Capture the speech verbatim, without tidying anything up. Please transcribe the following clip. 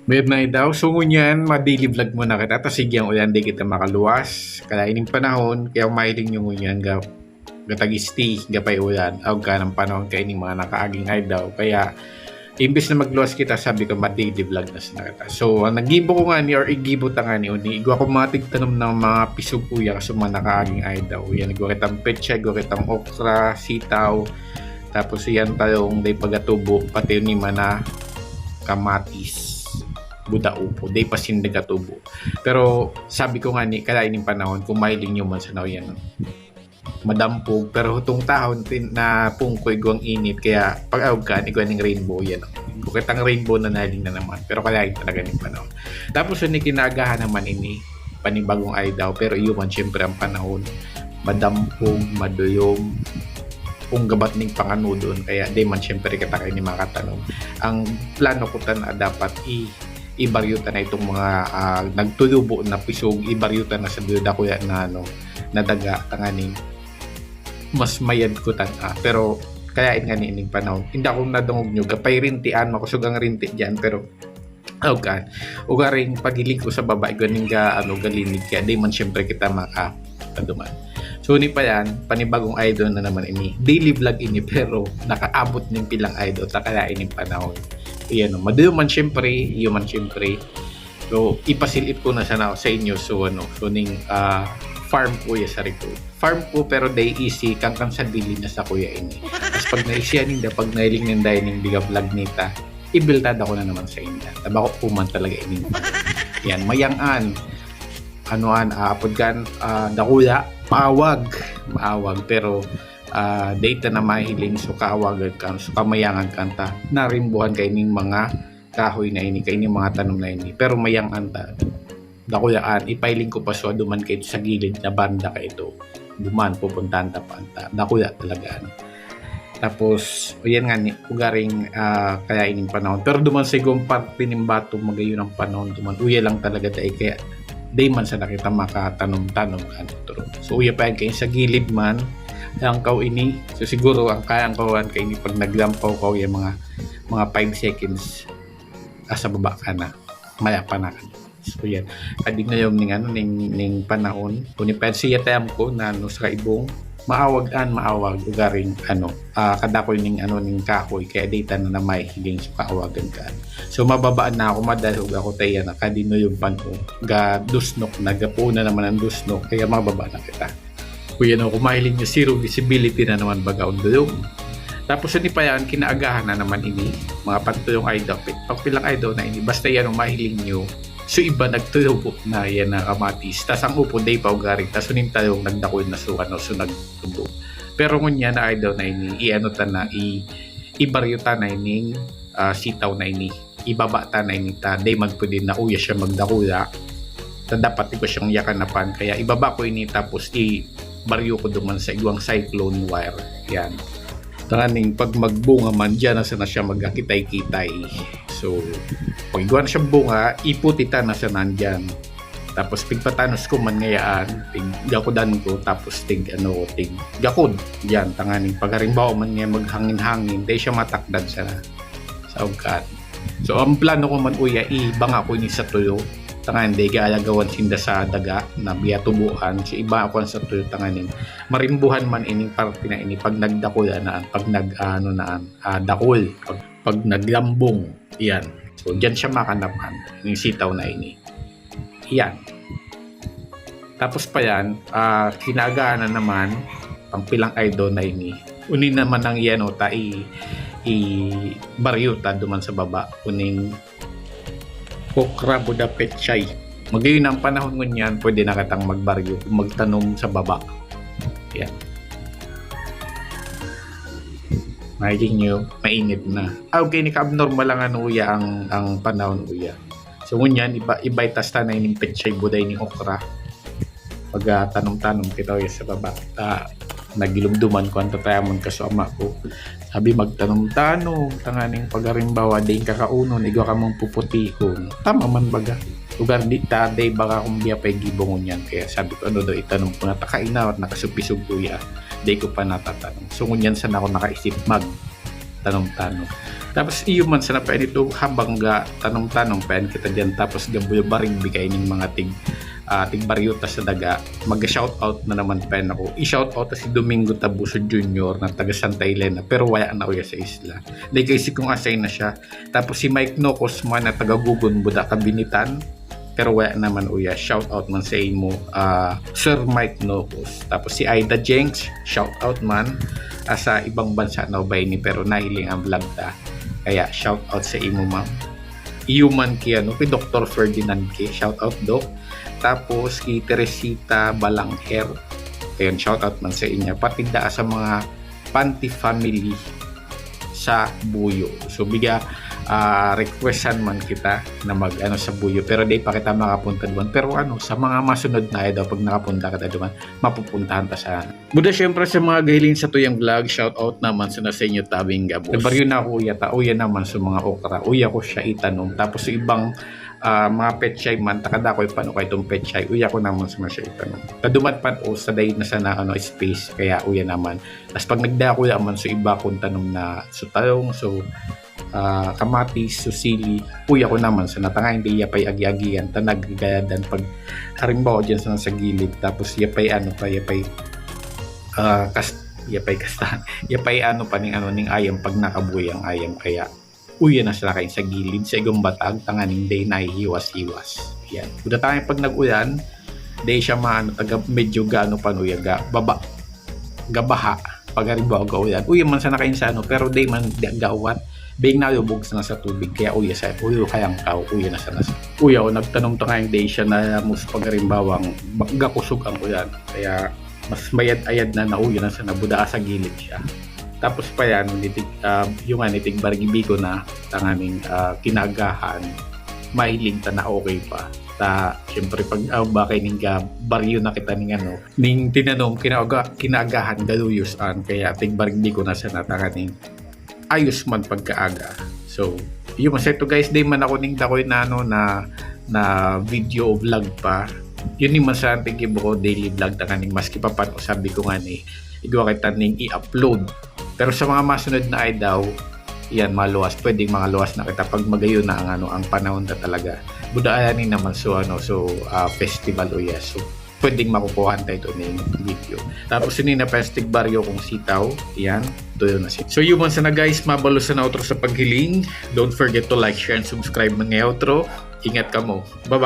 Mayad na idaw. So, ngunyan, ma-daily vlog muna kita. Ta sige, ang ulan, di kita makaluwas. Kaya ining panahon, kaya mahiling nyo ngunyan, ga, gatag-isti, gapay ulan. Aw, ka ng panahon, kaya ining mga nakaaging ay daw. Kaya, imbes na magluwas kita, sabi ko, ma-daily vlog na sana kita. So, ang nagibo ko nga ni, or igibo ta nga ni, uni, igwa ko mga tigtanom ng mga pisog uya, kasi mga nakaaging ay daw. Yan, igwa kitang petsa, igwa kitang okra, sitaw, tapos yan talong, day pagatubo, pati yung lima na kamatis, buda upo, day pasindag atubo. Pero sabi ko nga ni, kalain yung panahon, kung mahiling nyo man sa nauyan, no? Madampog, pero hutong tahon, tin-, na pungko, igwang init, kaya pag-aog ka, igwa ning rainbow yan, no? Kung kitang rainbow na nahiling na naman, pero kalain talaga yung panahon. Tapos, yung kinagahan naman ini, panibagong ay daw, pero iyo man, siyempre, ang panahon, madampog, maduyom, kung gabat ning panganudon, kaya di man siyempre kita kayo ni makatanom. Ang plano ko tan-, ah, dapat i-, ibaryo ta na itong mga, ah, nagtulubo na pisog, ibaryo ta na sa duda kuya na, ano, na daga, tanganing mas mayad ko tan-, ah, pero kaya nga ni ining panahon. Hindi akong nadungog nyo, gapay rintian, makusog ang rinti dyan, pero, oh God, ugaring pagiling ko sa baba, igwa ning ga, ano, galinig, kaya di man siyempre kita maka, kaduman. So, ni pa yan, panibagong idol na naman ini. Daily vlog ini, pero nakaabot ning pilang idol, ta kaya ining panahon. Iyan, no? Maduyom man siyempre, iyo man siyempre. So, ipasilip ko na sana sa inyo. So, ano, so, ning, ah, farm ko ya sa record. Farm ko, pero day easy, kangkang sa dili na sa kuya ini. Tapos pag naisiyan ninda, pag nailing ninda ining diga vlog nita, ibiltada ko na naman sa inda. Tabako ko man talaga ini. Yan, mayangan. Ano an, ah, apod kan, ah, dakuya, maawag. Maawag, pero, ah, data na mahiling, so kaawagan kan, so kamayangan kan ta. Narimbuhan kaining mga kahoy na ini, kaining mga tanom na ini. Pero mayangan ta. Dakuyaan, ipailing ko pa so duman kaito sa gilid na banda kaito. Duman, pupuntahan ta pa anta. Dakuya talaga, ano. Tapos, o yan nga ni, ugaring, ah, kaya ining panahon. Pero duman sa igong parte ning bato, magayon ang panahon. Duman, uya lang talaga dai. Kaya, di man sana kita makatanom-tanom kan otro. So, uya pa yan kayo sa gilid man. Ang kaw ini. So, siguro, ang kaya ang kawan kayo ini pag naglampaw kaw yung mga, mga five seconds, ah, sa baba ka na. Maya pa na. So, yan. Kadi na yung ning, ano, ning, ning panahon. Kung ipansiya tayam ko na, ano, sa kaibong, maawag an, maawag, ugaring, ano, ah, kadakoy ning, ano, ning kahoy, kaya data na na may hiling sa kaawagan ka. So, mababaan na ako, madalhog ako, tayo na, kadi na yung panahon. Ga dusnok na, gapo na naman ang dusnok, kaya mababa na kita. Kuya, no, kung mahiling nyo, zero visibility na naman baga ang dulong. Tapos, hindi pa yan, kinaagahan na naman ini. Mga pantulong ay daw, pagpilang ay daw na ini. Basta yan, kung mahiling nyo, so iba nagtulog na yan na kamatis. Tas ang upo, day pa ugaring. Tas uning talong, nagdakol na so, ano, so nagtubo. Pero ngunyan na ay daw na ini, i-ano ta na, i-, ibaryo ta na ining, ah, sitaw na ini. Ibaba ta na ini ta. Day man pwede na uya siya magdakula. Ta dapat iba siyang yakanapan. Kaya ibaba ko ini tapos ibaryo ko duman sa igwang cyclone wire. Yan. Tanganing pag magbunga man, dyan na sana siya magkakitay-kitay. So, pag igwa na siya bunga, iputi ta na siya nandyan. Tapos pigpatanos ko man ngayaan, tig gakudan ko, tapos tig, ano, tig gakod. Yan, tanganing pag halimbawa man nga maghangin-hangin, dahil siya matakdan sana sa ugkat. So, ang plano ko man, uya, ibanga ko ini sa tuyo. Tanganing dahil gaalagawan sinda sa daga na biya tubuan. So, ibanga ko sa tuyo, tanganing marimbuhan man ining parte na ini pag nagdakul, anaan, pag nag, ano, naan, ah, dakul, pag, pag naglambong. Yan. So, dyan siya makanapan, yung sitaw na ini. Yan. Tapos pa yan, ah, kinagaan na naman, pang pilang idol na ini. Uni naman ang yan, o, ta, i, i, baryo ta duman sa baba. Uning okra, buda, pechay. Magayon ang panahon ngunyan, pwede na katang magbaryo, magtanom sa baba. Yan. Makikita nyo, mainit na. Ah, okay, ni ka-abnormal lang, ano, uya, ang, ang panahon, uya. So, ngunyan, iba, iba itas ta na ining pechay, buda, ining okra. Pag, ah, tanom-tanom kita, uya, sa baba. Ah, nagilumduman ko ang tatayamon ka sa ama ko. Sabi, "Magtanom-tanom, tanganing pag halimbawa, ding kakaunon, igwa ka mong puputihon." Tama man baga. Lugar di ta, day baga kung biya pa'y gibongon yan. Kaya sabi ko, "Ano daw, itanom ko na, takainaw at nakasupisog, kuya." Day ko pa natatanom. So, ngunyan sana ako nakaisip mag tanom-tanom. Tapos iyo man sana pa ito, habang ga tanom-tanom pa yan kita diyan, tapos gabuyo barig bigay ning mga tig ah, tig baryo ta sa daga, mag-shout out na naman pa yan ako. I-shout out ta si Domingo Tabuso Junior na taga Santa Elena, pero wala na uya sa isla. Dahil kasi kung asay na siya. Tapos si Mike Nocos man na taga Gugon, buda Kabinitan, pero wala naman uya. Shout out man sa imo, ah, Sir Mike Nocos. Tapos si Aida Jenks, shout out man. Ah, sa ibang bansa na ubay ni, pero nahiling ang vlog ta. Kaya shout out sa imo, ma'am. Iyo man ki, ano, ki Doktor Ferdinand ki, shout out, Doc. Tapos ki Teresita Balangher. Ayun, shout out man sa inyo. Pati daa sa mga Panty family sa Buyo. So, biga, ah, requestan man kita na mag, ano, sa Buyo. Pero di pa kita makapunta duman. Pero ano, sa mga masunod na daw, pag nakapunta kita duman, mapupuntahan ta sana. Buda, syempre, sa mga gahiling sa tuyang vlog, shout out naman sana sa inyo tabing gabos. Nabaryo na ako, uya ta, uya naman sa mga okra. Uya ko siya itanom. Tapos sa ibang, ah, mga pechay man, takada ko ipano kay itong pechay. Uya ko naman sana siya itanom. Kaduman pa o sa dahil na sana, ano, space. Kaya uya naman. Tas pag nagda ko naman, so iba kong tanom na, so talong, so, ah, kamatis, so sili. Uya ko naman sana, tangay, hindi iya pa'y agi-agian, ta naggayadan pag halimbawa dyan sa, sa gilid. Tapos iya pa'y ano pa, iya pa'y, ah, kas-, iya pa'y kasta, iya pa'y ano pa ning ano, ning ayam pag nakabuhay ang ayam. Kaya uya na sila kayo sa gilid, sa igong batag, tanganing day nahihiwas-hiwas. Yan. Buda tayo pag nag-ulan, day siya maano, taga, medyo gaano pa, no, yan, ga, baba, gabaha. Pag halimbawa, gaulan. Uya man sana kayo sa ano, pero day man, di, gawat. Bing nalubog sana sa tubig, kaya uya sa, uya kayang tao, uya na sana sa. Uya, o, nagtanom ta ngayong day siya na mus pag halimbawang, ba-, gakusog ang ulan. Kaya, mas mayad-ayad na nauyo na sa nabudaa sa gilid siya. Tapos pa yan, nitig, ah, yung nga, nitig bargibigo na, tanganing, ah, kinagahan, mahiling ta na okay pa. Ta, siyempre, pag, ah, bakay ning ga-, baryo na kita ning ano, ning tinanom, kinaga-, kinagahan, galuyos an, kaya tig bargibigo na sana, tanganing ayos man pagkaaga. So, yun, masaya to, guys. Day man ako ning dakoy na, ano, na, na video o vlog pa. Yun yung masaya tig ibo ko daily vlog ta kaning maski pa paano sabi ko nga ni igwa kita ning i-upload. Pero sa mga masunod na ay daw, yan, maluwas. Pwedeng mga luwas na kita pag magayon na ang, ano, ang panahon ta talaga. Buda ayan ni naman, so, ano, so, ah, festival o yes. So, pwedeng makukuhaan tayo ito ning video. Tapos ini na festive baryo kong sitaw. Yan, tuyo na siya. So, yun man sana, guys, mabalo sana otro sa paghiling. Don't forget to like, share, and subscribe, mga otro. Ingat kamo. Bye-bye.